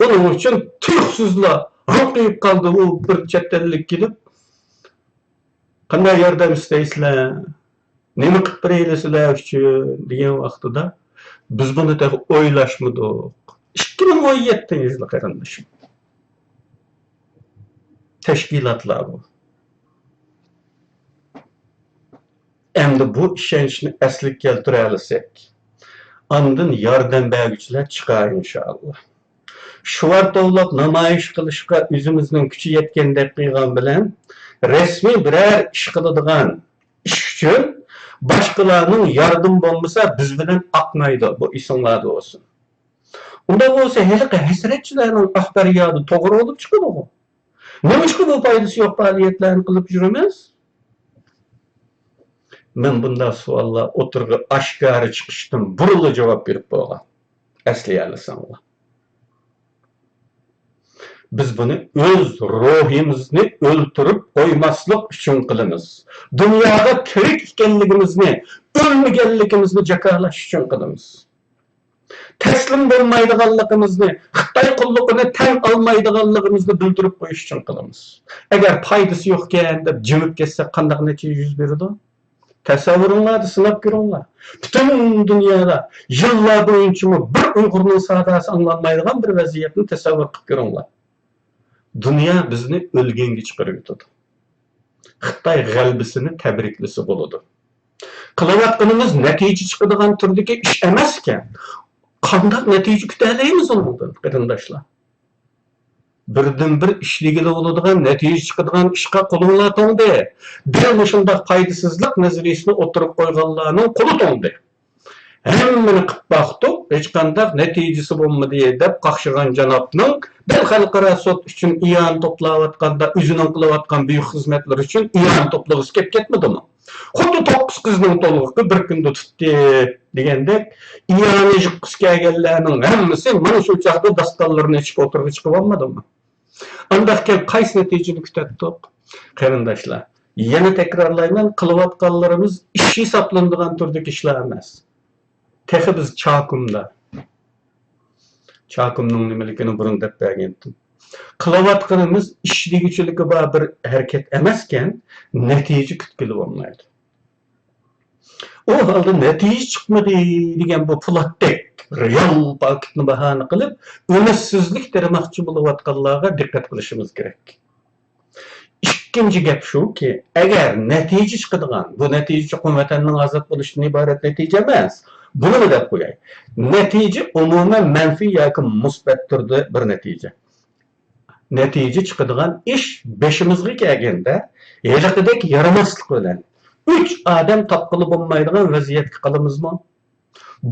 ئۇنىڭ ئۈچۈن تۇيۇقسىزلا ھاڭقىيىپ قالدى ئۇ بىر چەت ئەللىك كېلىپ، قانداق ياردەم ئىستەيسىلەر؟ نېمە قىلىپ بېرەيلى سىلەر ئۈچۈن؟ دېگەن ۋاقتىدا، بىز بۇنى تېخى ئويلاشمىدۇق. ئىككى مىڭ ئون يەتتىنچى يىلى، قېرىندىشىم. تەشكىلاتلار بۇ. ئەمدى بۇ ئىشەنچنى ئەسلىگە كەلتۈرەلىسەك، ئاندىن ياردەم بەرگۈچىلەر چىقار، ئىنشائاللا. شوئار توۋلاپ نامايىش قىلىشقا ئۆزىمىزنىڭ كۈچى يەتكەندەك قىلغان بىلەن، رەسمىي بىرەر ئىش قىلىدىغان ئىش ئۈچۈن باشقىلارنىڭ ياردىمى بولمىسا، بىز بىلەن ئاقمايدۇ. بۇ ئېسىڭلاردا بولسۇن. ئۇنداق بولسا، ھېلىقى ھەسرەتچىلەرنىڭ ئاھ-پەريادى توغرا بولۇپ چىقىدىغۇ. نېمىشقا بۇ پايدىسى يوق پائالىيەتلەرنى قىلىپ يۈرىمىز؟ مەن بۇنداق سوئاللار ئوتتۇرىغا ئاشكارا چىقىشتىن بۇرۇنلا جاۋاب بېرىپ بولغان. ئەسلىيەلىسەڭلار. بىز بۇنى ئۆز روھىمىزنى ئۆلتۈرۈپ قويماسلىق ئۈچۈن قىلىمىز. دۇنياغا تىرىك ئىكەنلىكىمىزنى، ئۆلمىگەنلىكىمىزنى جاكارلاش ئۈچۈن قىلىمىز. تەسلىم بولمايدىغانلىقىمىزنى، خىتاي قۇللۇقىنى تەن ئالمايدىغانلىقىمىزنى بىلدۈرۈپ قويۇش ئۈچۈن قىلىمىز. ئەگەر پايدىسى يوقكەن دەپ جىمىپ كەتسەك، قانداق نەتىجە يۈز بېرىدۇ؟ تەسەۋۋۇرۇڭلاردا سىناپ كۆرۈڭلار. پۈتۈن دۇنيادا يىللار بويىچىمۇ بىر ئۇيغۇرنىڭ ساداسى ئاڭلانمايدىغان بىر ۋەزىيەتنى تەسەۋۋۇر قىلىپ كۆرۈڭلار. دۇنيا بىزنى ئۆلگەنگە چىقىرىۋېتىدۇ. خىتاي غەلىبىسىنى تەبرىكلىسە بولىدۇ. قىلىۋاتقىنىمىز نەتىجە چىقىدىغان تۈردىكى ئىش ئەمەسكەن. قانداق نەتىجە كۈتەلەيمىز ئۇنىڭدىن، قېرىنداشلار؟ بىردىنبىر ئىشلىگىلى بولىدىغان، نەتىجە چىقىدىغان ئىشقا قولۇڭلار توڭدى. دەل مۇشۇنداق پايدىسىزلىق نەزەرىيىسىنى ئوتتۇرىغا قويغانلارنىڭ قولى توڭدى. ھەممىنى قىلىپ باقتۇق، ھېچقانداق نەتىجىسى بولمىدى، دەپ قاقشىغان جانابنىڭ دەل خەلقئارا سوت ئۈچۈن ئىئانە توپلاۋاتقاندا، ئۆزىنىڭ قىلىۋاتقان بۈيۈك خىزمەتلىرى ئۈچۈن ئىئانە توپلىغۇسى كەپ كەتمىدىمۇ؟ خۇددى توققۇز قىزنىڭ تولغىقى بىر كۈندە تۇتتى دېگەندەك، ئىئانە يىغقۇسى كەلگەنلەرنىڭ ھەممىسى مانا شۇ چاغدا داستانلىرىنى ئېچىپ ئوتتۇرىغا چىقىۋالمىدىمۇ؟ ئانداقكەن قايسى نەتىجىنى كۈتەتتۇق؟ قېرىنداشلار، يەنە تەكرارلايمەن، قىلىۋاتقانلىرىمىز ئىش ھېسابلىنىدىغان تۈردىكى ئىشلار ئەمەس. تېخى بىز چاكۇمدا. چاكۇمنىڭ نېمىلىكىنى بۇرۇن دەپ بەرگەنتىم. قىلىۋاتقىنىمىز ئىش دېگۈچىلىكى بار بىر ھەرىكەت ئەمەسكەن، نەتىجە كۈتكىلى بولمايدۇ. ئۇ ھالدا نەتىجە چىقمىدى دېگەن بۇ پولاتتەك رېئال پاكىتنى باھانە قىلىپ، ئۈمىدسىزلىك تېرىماقچى بولۇۋاتقانلارغا دىققەت قىلىشىمىز كېرەك. ئىككىنچى گەپ شۇكى، ئەگەر نەتىجە چىقىدىغان، بۇ نەتىجە چوقۇم ۋەتەننىڭ ئازاد بولۇشىدىن ئىبارەت نەتىجە ئەمەس، بۇنىمۇ دەپ قوياي. نەتىجە ئومۇمەن مەنپىي ياكى مۇسبەت تۈردە بىر نەتىجە. نەتىجە چىقىدىغان ئىش بېشىمىزغا كەلگەندە، ھېلىقىدەك يارىماسلىق بىلەن ئۈچ ئادەم تاپقىلى بولمايدىغان ۋەزىيەتكە قالىمىزمۇ؟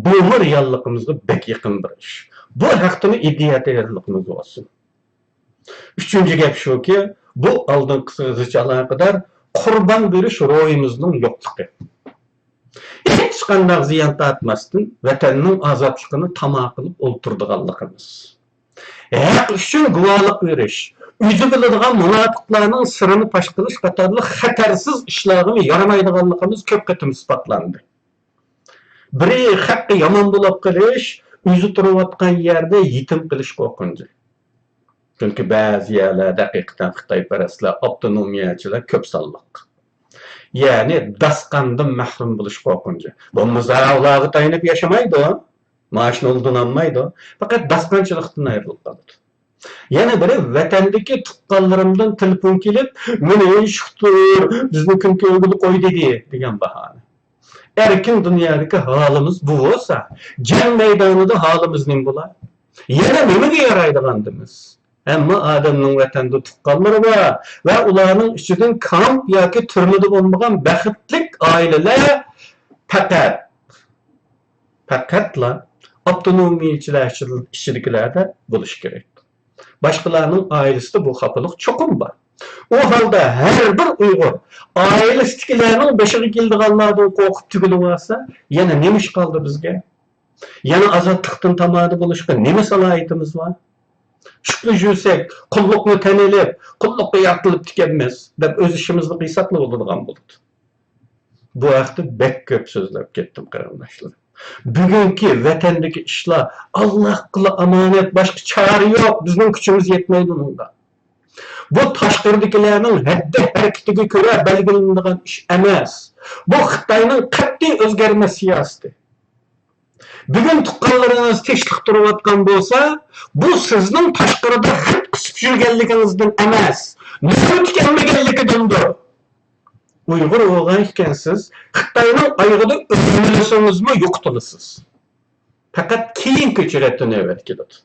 بۇمۇ رېئاللىقىمىزغا بەك يېقىن بىر ئىش. بۇ ھەقتىمۇ ئىدىيە تەييارلىقىمىز بولسۇن. ئۈچىنچى گەپ شۇكى، بۇ ئالدىنقىسىغىچە ئالاقىدار قۇربان بېرىش روھىمىزنىڭ يوقلۇقى. ھېچقانداق زىيان تارتماستىن ۋەتەننىڭ ئازادلىقىنى تاما قىلىپ ئولتۇرىدىغانلىقىمىز. ھەق ئۈچۈن گۇۋاھلىق بېرىش، ئۆزى بىلىدىغان مۇناپىقلارنىڭ سىرىنى پاش قىلىش قاتارلىق خەتەرسىز ئىشلارغىمۇ يارىمايدىغانلىقىمىز كۆپ قېتىم ئىسپاتلاندى. بىرى خەققە يامان بولاپ قېلىش، ئۆزى تۇرۇۋاتقان يەردە يېتىم قېلىش قورقۇنچى. چۈنكى بەزى يەرلەردە ھەقىقەتەن خىتايپەرەسلەر، ئاپتونومىيەچىلەر كۆپ سانلىق. يەنى داسقاندىن مەھرۇم بولۇش قورقۇنچى. بولمىسا ئۇلارغا تايىنىپ ياشىمايدۇ، مائاشنى ئۇلدىن ئالمايدۇ، پەقەت داسقانچىلىقتىن ئايرىلىپ قالىدۇ. يەنە بىرى، ۋەتەندىكى تۇغقانلىرىمدىن تېلېفون كېلىپ، مېنى شۇتۇر، بىزنى كۈن كۆرگىلى قوي دېدى، دېگەن باھانە. ئەركىن دۇنيادىكى ھالىمىز بۇ بولسا، جەڭ مەيدانىدا ھالىمىز نېمە بولا؟ يەنە نېمىگە يارايدىغاندىمىز؟ ھەممە ئادەمنىڭ ۋەتەندە تۇغقانلىرى بار ۋە ئۇلارنىڭ ئىچىدىن كامپ ياكى تۈرمىدە بولمىغان بەختلىك ئائىلىلەر پەقەت، پەقەتلا ئاپتونومىيەچىلەر ئىچىدىكىلەردە بولۇشى كېرەك. باشقىلارنىڭ ئائىلىسىدە بۇ خاپىلىق چوقۇم بار. ئۇ ھالدا ھەر بىر ئۇيغۇر ئائىلىسىدىكىلەرنىڭ بېشىغا كېلىدىغانلاردىن قورقۇپ تۈگۈلۈۋالسا، يەنە نېمە ئىش قالدى بىزگە؟ يەنە ئازادلىقتىن تامادە بولۇشقا نېمە سالاھىيىتىمىز بار؟ شۈكلە يۈرسەك، قۇللۇقنى تەن ئېلىپ، قۇللۇققا يارىتىلىپتىكەنمىز، دەپ ئۆز ئىشىمىزنى قىلساقلا بولىدىغان بولىدۇ. بۇ ھەقتە بەك كۆپ سۆزلەپ كەتتىم، قېرىنداشلار. بۈگۈنكى ۋەتەندىكى ئىشلار ئاللاھقىلا ئامانەت، باشقا چارە يوق، بىزنىڭ كۈچىمىز يەتمەيدۇ ئۇنىڭغا. بۇ تاشقىرىدىكىلەرنىڭ ھەددى ھەرىكىتىگە كۆرە بەلگىلىنىدىغان ئىش ئەمەس. بۇ خىتاينىڭ قەتئىي ئۆزگەرمەس سىياسىتى. بۈگۈن تۇغقانلىرىڭىز تىنچلىق تۇرۇۋاتقان بولسا، بۇ سىزنىڭ تاشقىرىدا خەت قىسىپ يۈرگەنلىكىڭىزدىن ئەمەس، نۆۋىتى كەلمىگەنلىكىدىندۇر. ئۇيغۇر بولغان ئىكەنسىز، خىتاينىڭ ئايىغىدا ئۆلۈۋېلىسىڭىزمۇ يوقىتىلىسىز. پەقەت كېيىن كۆچۈرەتتى نۆۋەت كېلىدۇ.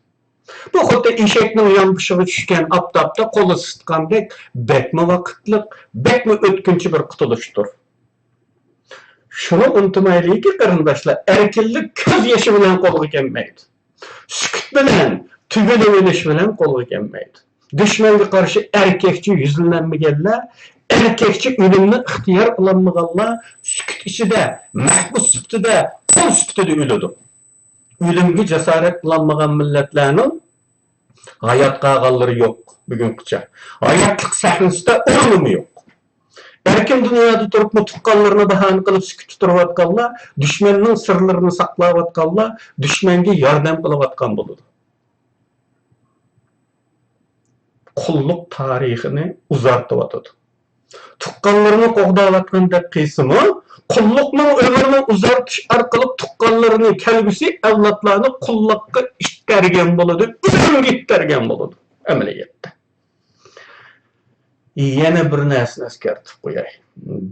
بۇ خۇددى ئېشەكنىڭ يانپۇشىغا چۈشكەن ئاپتاپتا قول ئىسسىتقاندەك بەكمۇ ۋاقىتلىق، بەكمۇ ئۆتكۈنچى بىر قۇتۇلۇشتۇر. شۇنى ئۇنتۇمايلىكى، قېرىنداشلار، ئەركىنلىك كۆز يېشى بىلەن قولغا كەلمەيدۇ. سۈكۈت بىلەن تۈگىلىۋېلىش بىلەن قولغا كەلمەيدۇ. دۈشمەنگە قارشى ئەركەكچە يۈزلىنەلمىگەنلەر، ئەركەكچە ئۆلۈمنى ئىختىيار قىلالمىغانلار سۈكۈت ئىچىدە، مەھبۇس سۈپىتىدە، قۇل سۈپىتىدە ئۆلىدۇ. ئۆلۈمگە جاسارەت قىلالمىغان مىللەتلەرنىڭ ھايات قالغانلىرى يوق بۈگۈنگىچە. ھاياتلىق سەھنىسىدە ئورنىمۇ يوق. ئەركىن دۇنيادا تۇرۇپمۇ تۇغقانلىرىنى باھانە قىلىپ سۈكۈتتە تۇرۇۋاتقانلار، دۈشمەننىڭ سىرلىرىنى ساقلاۋاتقانلار، دۈشمەنگە ياردەم قىلىۋاتقان بولىدۇ. قۇللۇق تارىخىنى ئۇزارتىۋاتىدۇ. تۇغقانلىرىنى قوغداۋاتقاندەك قىلسىمۇ، قۇللۇقنىڭ ئۆمرىنى ئۇزارتىش ئارقىلىق تۇغقانلىرىنى، كەلگۈسى ئەۋلادلارنى قۇللۇققا ئىتتەرگەن بولىدۇ، ئۆلۈمگە ئىتتەرگەن بولىدۇ ئەمەلىيەتتە. يەنە بىر نەرسىنى ئەسكەرتىپ قوياي.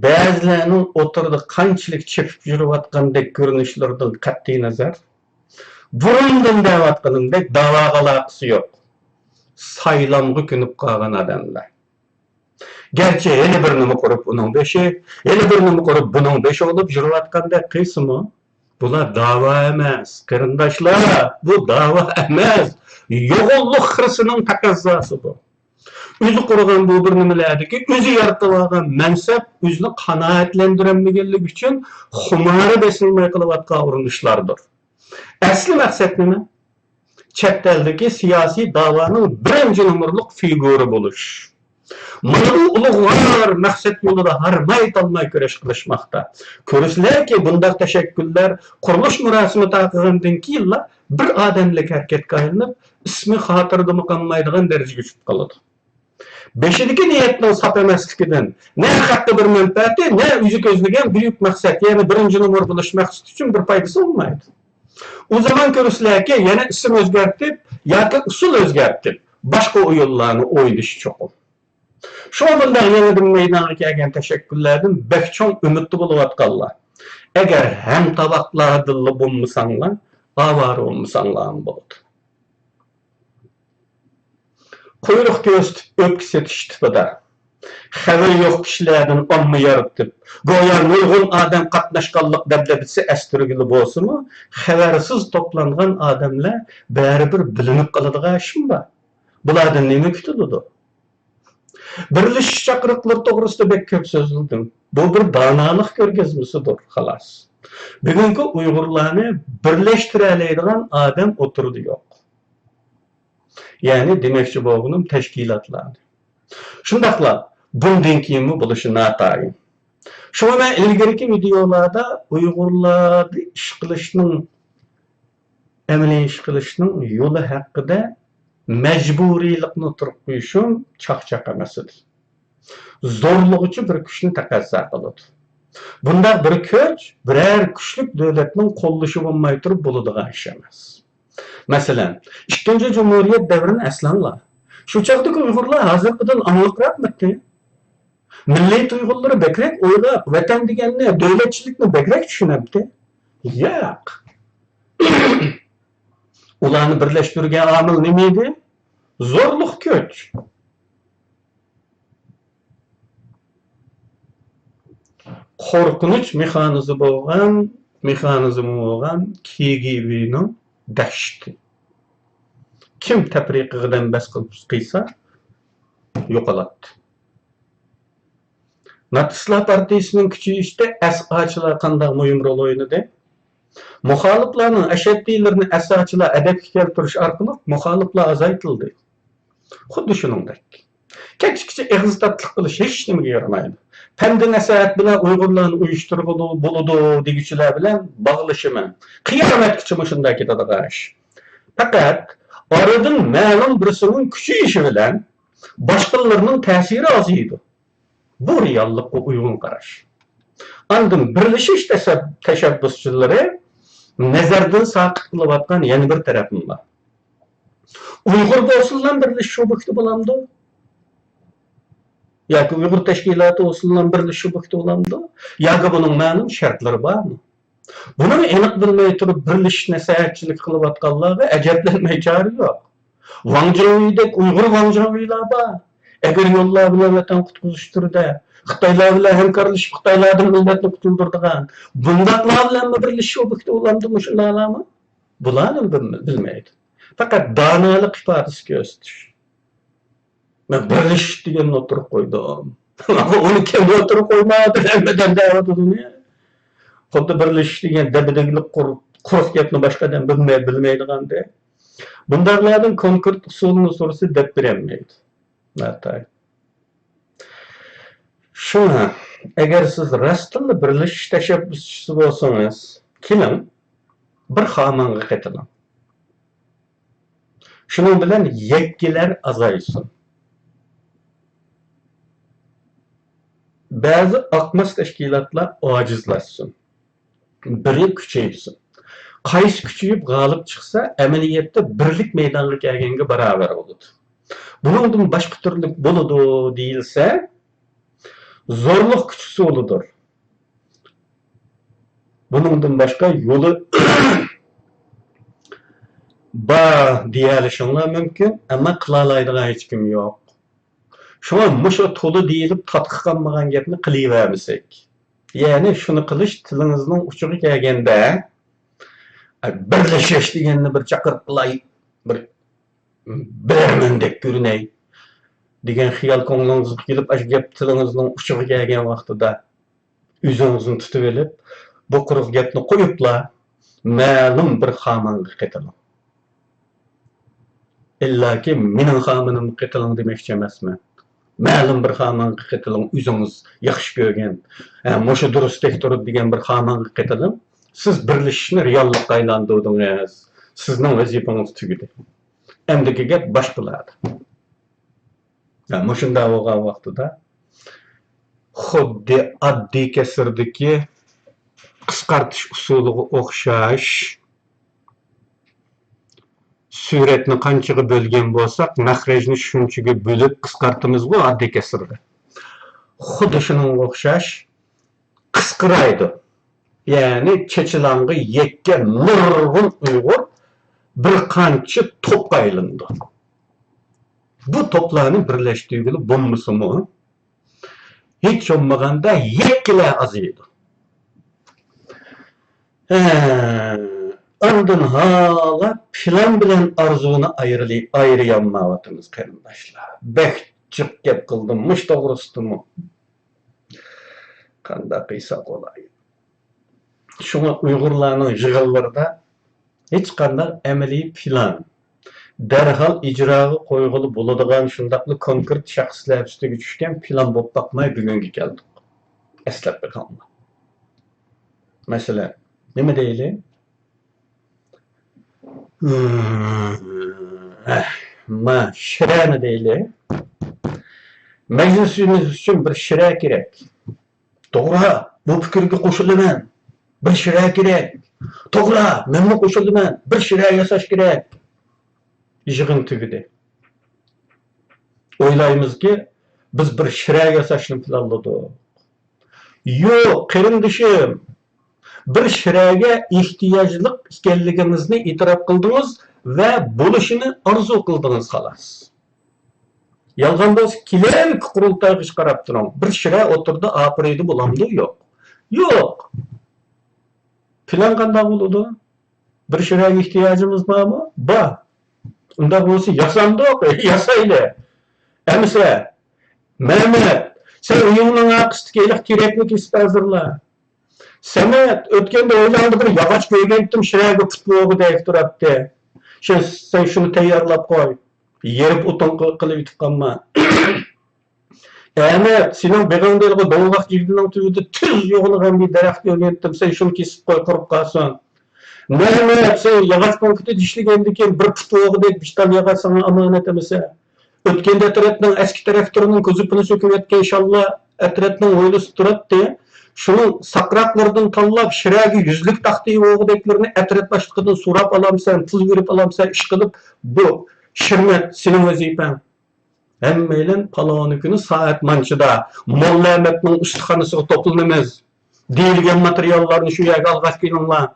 بەزىلەرنىڭ ئوتتۇرىدا قانچىلىك چېپىپ يۈرۈۋاتقاندەك كۆرۈنۈشلىرىدىن قەتئىينەزەر، بۇرۇندىن دەۋاتقىنىمدەك داۋاغا ئالاقىسى يوق. سايلامغا كۆنۈپ قالغان ئادەملەر. گەرچە ھېلى بىرنىمۇ قۇرۇپ ئۇنىڭ بېشى، ھېلى بىرنىمۇ قۇرۇپ بۇنىڭ بېشى بولۇپ يۈرۈۋاتقاندەك قىلسىمۇ، بۇلار داۋا ئەمەس، قېرىنداشلار، بۇ داۋا ئەمەس، يوغانلىق خىرىسىنىڭ تەقەززاسى بۇ. ئۆزى قۇرغان بۇ بىر نېمىلەردىكى، ئۆزى يارىتىۋالغان مەنسەپ ئۆزىنى قانائەتلەندۈرەلمىگەنلىكى ئۈچۈن خۇمارى بېسىلماي قىلىۋاتقان ئۇرۇنۇشلاردۇر. ئەسلى مەقسەت نېمە؟ چەت ئەلدىكى سىياسىي داۋانىڭ بىرىنچى نومۇرلۇق فىگۇرا بولۇش. مانا بۇ ئۇلۇغۋار مەقسەت يولىدا ھارماي-تالماي كۈرەش قىلىشماقتا. كۆرىسىلەركى، بۇنداق تەشەككۈللەر قۇرۇلۇش مۇراسىمى تارقىغاندىن كېيىنلا بىر ئادەملىك ھەرىكەتكە ئايلىنىپ، ئىسمى خاتىرىدىمۇ قالمايدىغان دەرىجىگە چۈشۈپ قالىدۇ. بېشىدىكى نىيەتنىڭ ساپ ئەمەسلىكىدىن، نە خەققە بىر مەنپەئەتى، نە ئۆزى كۆزلىگەن بۈيۈك مەقسەت، يەنى بىرىنچى نومۇر بولۇش مەقسىتى ئۈچۈن بىر پايدىسى بولمايدۇ. ئۇ زامان كۆرىسىلەركى، يەنە ئىسىم ئۆزگەرتىپ ياكى ئۇسۇل ئۆزگەرتىپ، باشقا ئويۇنلارنى ئوينىشى چوقۇم. شۇڭا بۇنداق يېڭىدىن مەيدانغا كەلگەن تەشەككۈللەردىن بەك چوڭ ئۈمىدتە بولۇۋاتقانلار، ئەگەر ھەمتاۋاقلاردىنلا بولمىساڭلار، ئاۋارە بولمىساڭلارمۇ بولىدۇ. قۇيرۇق كۆرسىتىپ ئۆپكە سېتىش تىپىدا، خەۋىرى يوق كىشىلەردىن ئامما يارىتىپ، گويا نۇرغۇن ئادەم قاتناشقانلىق دەبدەبىسى ئەستۈرگىلى بولسىمۇ، خەۋەرسىز توپلانغان ئادەملەر بەرىبىر بىلىنىپ قالىدىغان ئىشمۇ بار؟ بۇلاردىن نېمە كۈتۈلىدۇ؟ بىرلىشىش چاقىرىقلىرى توغرىسىدا بەك كۆپ سۆزلىدىم. بۇ بىر دانالىق كۆرگەزمىسىدۇر، خالاس. بۈگۈنكى ئۇيغۇرلارنى بىرلەشتۈرەلەيدىغان ئادەم ئوتتۇرىدا يوق. يەنى دېمەكچى بولغىنىم تەشكىلاتلارنى. شۇنداقلا بۇندىن كېيىنمۇ بولۇشى ناتايىن. شۇڭا مەن ئىلگىرىكى ۋىدېئولاردا ئۇيغۇرلاردا ئىش قىلىشنىڭ، ئەمەلىي ئىش قىلىشنىڭ يولى ھەققىدە مەجبۇرىيلىقنى ئوتتۇرىغا قويۇشۇم چاقچاق ئەمەس ئىدى. زورلىغۇچى بىر كۈچنى تەقەززا قىلىدۇ. بۇنداق بىر كۈچ بىرەر كۈچلۈك دۆلەتنىڭ قوللىشى بولماي تۇرۇپ بولىدىغان ئىش ئەمەس. مەسىلەن، ئىككىنچى جۇمھۇرىيەت دەۋرىنى ئەسلەڭلار. شۇ چاغدىكى ئۇيغۇرلار ھازىرقىدىن ئاڭلىقراقمىتى؟ مىللىي تۇيغۇلىرى بەكرەك ئويغاق، ۋەتەن دېگەننى، دۆلەتچىلىكنى بەكرەك چۈشىنەمتى؟ ياق. ئۇلارنى بىرلەشتۈرگەن ئامىل نېمە ئىدى؟ زورلۇق كۈچ. قورقۇنچ مېخانىزمى بولغان، مېخانىزمى بولغان كىگىبىنىڭ دەھشىتى. كىم تەپرىقىگە دەم بەس قىلسا، يوقالاتتى. ناتسىستلار پارتىيىسىنىڭ كۈچىيىشىدە ئەسئاچىلار قانداق مۇھىم رول ئوينىدى؟ مۇخالىپلارنىڭ ئەشەددىيلىرىنى ئەسئاچىلار ئەدەپكە كەلتۈرۈش ئارقىلىق مۇخالىپلار ئازايتىلدى. خۇددى شۇنىڭدەك. كەچكىچە ئېغىز تاتلىق قىلىش ھېچ نېمىگە يارىمايدۇ. پەندى نەسىھەت بىلەن ئۇيغۇرلارنى ئۇيۇشتۇرغىلى بولىدۇ دېگۈچىلەر بىلەن باغلىشىمەن. قىيامەتكىچە مۇشۇنداق كېتىدىغان ئىش. پەقەت ئارىدىن مەلۇم بىرسىنىڭ كۈچىيىشى بىلەن باشقىلىرىنىڭ تەسىرى ئازىيىدۇ. بۇ رېئاللىققا ئۇيغۇن قاراش. ئاندىن بىرلىشىش تەشەب-، تەشەببۇسچىلىرى نەزەردىن ساقىت قىلىۋاتقان يەنە بىر تەرەپمۇ بار. ئۇيغۇر بولسىلا بىرلىشىش ئوبيېكتى بولامدۇ؟ ياكى ئۇيغۇر تەشكىلاتى بولسىلا بىرلىشىش ئوبيېكتى بولامدۇ؟ ياكى بۇنىڭ مەلۇم شەرتلىرى بارمۇ؟ بۇنىمۇ ئېنىق بىلمەي تۇرۇپ بىرلىشىش نەسىھەتچىلىكى قىلىۋاتقانلارغا ئەجەبلەنمەي چارە يوق. ۋاڭ جىڭۋېيدەك ئۇيغۇر ۋاڭ جىڭۋېيلار بار. ئەگرى يوللار بىلەن ۋەتەن قۇتقۇزۇش تۈرىدە، خىتايلار بىلەن ھەمكارلىشىپ خىتايلاردىن مىللەتنى قۇتۇلدۇرىدىغان. بۇنداقلار بىلەنمۇ بىرلىشىش ئوبيېكتى بولامدۇ مۇشۇلارمۇ؟ بۇلارنى بىلمەيدۇ. پەقەت دانالىق ئىپادىسى كۆرسىتىش. مەن بىرلىشىش دېگەننى ئوتتۇرىغا قويدۇم. ئۇنى كىم ئوتتۇرىغا قويمايۋاتىدۇ، ھەممىدىن دەۋاتىدۇ ئۇنى. خۇددى بىرلىشىش دېگەن دەبدەبىلىك قۇر-، قۇرۇق گەپنى باشقا ئادەم بىلمەي-، بىلمەيدىغاندەك. بۇنداقلاردىن كونكرېت ئۇسۇلنى سورىسا دەپ بېرەلمەيدۇ. ناتايىن. شۇڭا، ئەگەر سىز راستتىنلا بىرلىشىش تەشەببۇسچىسى بولسىڭىز، كېلىڭ، بىر خامانغا قېتىلىڭ. شۇنىڭ بىلەن يەككىلەر ئازايسۇن. بەزى ئاقماس تەشكىلاتلار ئاجىزلاشسۇن. بىرى كۈچەيسۇن. قايسى كۈچىيىپ غالىب چىقسا، ئەمەلىيەتتە بىرلىك مەيدانغا كەلگەنگە باراۋەر بولىدۇ. بۇنىڭدىن باشقا تۈرلۈك بولىدۇ دېيىلسە، زورلۇق كۈچ ئۇسۇلىدۇر. بۇنىڭدىن باشقا يولى بار دېيەلىشىڭلار مۇمكىن، ئەمما قىلالايدىغان ھېچكىم يوق. شۇڭا مۇشۇ تولا دېيىلىپ تاتقا قانمىغان گەپنى قىلىۋەرمىسەك. يەنى شۇنى قىلىش تىلىڭىزنىڭ ئۇچىغا كەلگەندە، بىرلىشىش دېگەننى بىر چاقىرىپ قىلاي، بىر بىلەرمەندەك كۆرۈنەي دېگەن خىيال كۆڭلىڭىزگە كېلىپ، ئاشۇ گەپ تىلىڭىزنىڭ ئۇچىغا كەلگەن ۋاقتىدا، ئۆزىڭىزنى تۇتۇۋېلىپ، بۇ قۇرۇق گەپنى قويۇپلا، مەلۇم بىر خامانغا قېتىلىڭ. ئىللاكى مېنىڭ خامىنىمغا قېتىلىڭ دېمەكچى ئەمەسمەن. مەلۇم بىر خامانغا قېتىلىڭ، ئۆزىڭىز ياخشى كۆرگەن، ھە، مۇشۇ دۇرۇستەك تۇرىدۇ دېگەن بىر خامانغا قېتىلىڭ. سىز بىرلىشىشنى رېئاللىققا ئايلاندۇردىڭىز. سىزنىڭ ۋەزىپىڭىز تۈگىدى. ئەمدىكى گەپ باشقىلاردا. ھە، مۇشۇنداق بولغان ۋاقتىدا خۇددى ئاددىي كەسىردىكى قىسقارتىش ئۇسۇلىغا ئوخشاش، سۈرەتنى قانچىغا بۆلگەن بولساق، مەخرەجنى شۇنچىگە بۆلۈپ قىسقارتىمىزغۇ ئاددىي كەسىردە. خۇددى شۇنىڭغا ئوخشاش قىسقىرايدۇ. يەنى چېچىلاڭغا يەككە نۇرغۇن ئۇيغۇر بىر قانچە توپقا ئايلىنىدۇ. بۇ توپلارنى بىرلەشتۈرگىلى بولمىسىمۇ، ھېچ بولمىغاندا يەككىلەر ئازىيىدۇ. ھە، ئاندىن ھالا پىلان بىلەن ئارزۇنى ئايرىلى-، ئايرىيالمايۋاتىمىز، قېرىنداشلار. بەك جىق گەپ قىلدىم مۇشۇ توغرىسىدىمۇ. قانداق قىلساق بولاي؟ شۇڭا ئۇيغۇرلارنىڭ يىغىنلىرىدا ھېچقانداق ئەمەلىي پىلان، دەرھال ئىجراغا قويغىلى بولىدىغان شۇنداقلا كونكرېت شەخسلەر ئۈستىگە چۈشكەن پىلان بولۇپ باقماي بۈگۈنگە كەلدۇق. ئەسلەپ بېقىڭلار. مەسىلەن، نېمە دەيلى؟ ما شىرەنى دەيلى. مەجلىسىمىز ئۈچۈن بىر شىرە كېرەك. توغرا، بۇ پىكىرگە قوشۇلىمەن. بىر شىرە كېرەك. توغرا، مەنمۇ قوشۇلىمەن. بىر شىرە ياساش كېرەك. يىغىن تۈگىدى. ئويلايمىزكى، بىز بىر شىرە ياساشنى پىلانلىدۇق. يوق، قېرىندىشىم، بىر شىرەگە ئېھتىياجلىق ئىكەنلىكىڭىزنى ئېتىراپ قىلدىڭىز ۋە بولۇشىنى ئارزۇ قىلدىڭىز، خالاس. يالغان بولسا، كېلەركى قۇرۇلتايغىچە قاراپ تۇرۇڭ. بىر شىرە ئوتتۇرىدا ئاپىرىدە بولامدۇ؟ يوق. يوق. پىلان قانداق بولىدۇ؟ بىر شىرەگە ئېھتىياجىمىز بارمۇ؟ بار. ئۇنداق بولسا ياسامدۇق؟ ياسايلى. ئەمىسە، مەمەت، سەن ئۆيۈڭنىڭ ئارقىسىدىكى ھېلىقى تېرەكنى كېسىپ ھازىرلا. سەمەت، ئۆتكەندە ھويلاڭدا بىر ياغاچ كۆرگەنتىم، شىرەگە پۇت بوغۇدەك تۇراتتى. شۇ، سەن شۇنى تەييارلاپ قوي. يېرىپ ئوتۇن قىلىۋېتىپ قالما. ئەمەت، سېنىڭ بېغىڭدا ھېلىقى دوڭغاق جىگدىنىڭ تۈۋىدە تۈز يوغىنىغان بىر دەرەخ كۆرگەنتىم، سەن شۇنى كېسىپ قوي، قۇرۇپ قالسۇن. مەمەت، سەن ياغاچ كونكرېت ئىشلىگەندىكىن بىر پۇت بوغۇدەك بىر تال ياغاچ ساڭا ئامانەت ئەمىسە. ئۆتكەندە ئەترەتنىڭ ئەسكى تىراكتورىنىڭ كوزۇپىنى سۆكۈۋەتكەن شاللا ئەترەتنىڭ ھويلىسىدا تۇراتتى. شۇنىڭ ساقراقلىرىدىن تاللاپ، شىرەگە يۈزلۈك تاختىيى بوغۇدەكلىرىنى ئەترەت باشلىقىدىن سوراپ ئالامسەن، پۇل بېرىپ ئالامسەن، ئىشقىلىپ، بۇ شىرمەت سېنىڭ ۋەزىپەڭ. ھەممەيلەن پالۋان كۈنى سائەت مانچىدا موللا ئەمەتنىڭ ئۇستىخانىسىغا توپلىنىمىز. دېيىلگەن ماتېرىياللارنى شۇ يەرگە ئالغاچ كېلىڭلار.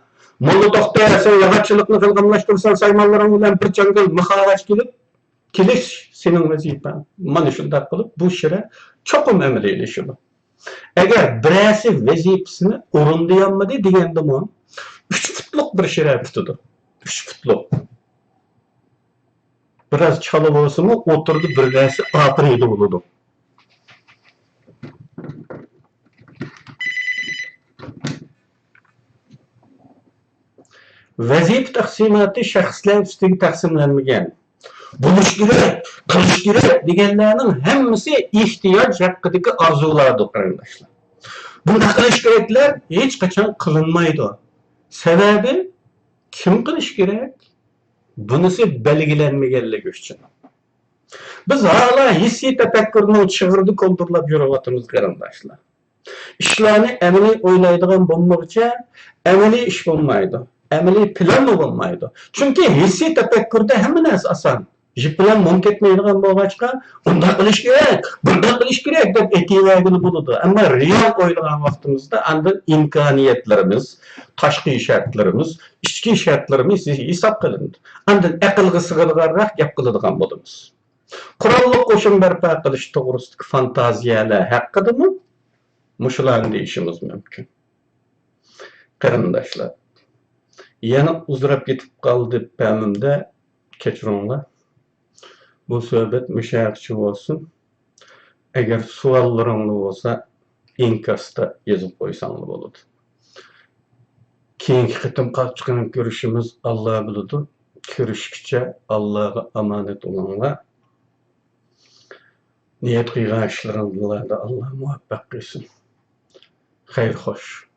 موللا توختى، سەن ياغاچچىلىقنى غىلغىملاشتۇرساڭ، سايمانلىرىڭ بىلەن بىر چاڭگال مىخ ئالغاچ كېلىپ، كېلىش سېنىڭ ۋەزىپەڭ. مانا شۇنداق قىلىپ، بۇ شىرە چوقۇم ئەمەلىيلىشىدۇ. ئەگەر بىرەرسى ۋەزىپىسىنى ئورۇندىيالمىدى دېگەندىمۇ، ئۈچ پۇتلۇق بىر شىرە پۈتىدۇ. ئۈچ پۇتلۇق. بىراز چالا بولسىمۇ، ئوتتۇرىدا بىر نەرسە ئاپىرىدە بولىدۇ. ۋەزىپە تەقسىماتى شەخسلەر ئۈستىگە تەقسىملەنمىگەن. بولۇش كېرەك، قىلىش كېرەك دېگەنلەرنىڭ ھەممىسى ئېھتىياج ھەققىدىكى ئارزۇلاردۇر، قېرىنداشلار. بۇنداق قىلىش كېرەكلەر ھېچقاچان قىلىنمايدۇ. سەۋەبى، كىم قىلىش كېرەك؟ بۇنىسى بەلگىلەنمىگەنلىكى ئۈچۈن. بىز ھالا ھېسسىي تەپەككۇرنىڭ چىغرىدا كولدۇرلاپ يۈرۈۋاتىمىز، قېرىنداشلار. ئىشلارنى ئەمەلىي ئويلايدىغان بولمىغۇچە، ئەمەلىي ئىش بولمايدۇ. ئەمەلىي پىلانمۇ بولمايدۇ. چۈنكى ھېسسىي تەپەككۇردا ھەممە نەرسە ئاسان. يىپ بىلەن موم كەتمەيدىغان بولغاچقا، ئۇنداق قىلىش كېرەك، بۇنداق قىلىش كېرەك دەپ ئېيتىۋەرگىلى بولىدۇ. ئەمما رېئال ئويلىغان ۋاقتىمىزدا ئاندىن ئىمكانىيەتلىرىمىز، تاشقى شەرتلىرىمىز، ئىچكى شەرتلىرىمىز ھېسابقا ئېلىنىدۇ. ئاندىن ئەقىلگە سىغىدىغانراق گەپ قىلىدىغان بولىمىز. قوراللىق قوشۇن بەرپا قىلىش توغرىسىدىكى فانتازىيەلەر ھەققىدىمۇ مۇشۇلارنى دېيىشىمىز مۇمكىن. قېرىنداشلار، يەنە ئۇزىراپ كېتىپ قالدى پەمىمدە، كەچۈرۈڭلار. بۇ سۆھبەت مۇشۇ يەرگىچە بولسۇن. ئەگەر سوئاللىرىڭلار بولسا، ئىنكاستا يېزىپ قويساڭلار بولىدۇ. كېيىنكى قېتىم قاچان كۆرۈشىمىز ئاللا بىلىدۇ. كۆرۈشكىچە ئاللاغا ئامانەت بولۇڭلار. نىيەت قىلغان ئىشلىرىڭلاردا ئاللا مۇۋەپپەق قىلسۇن. خەير خوش.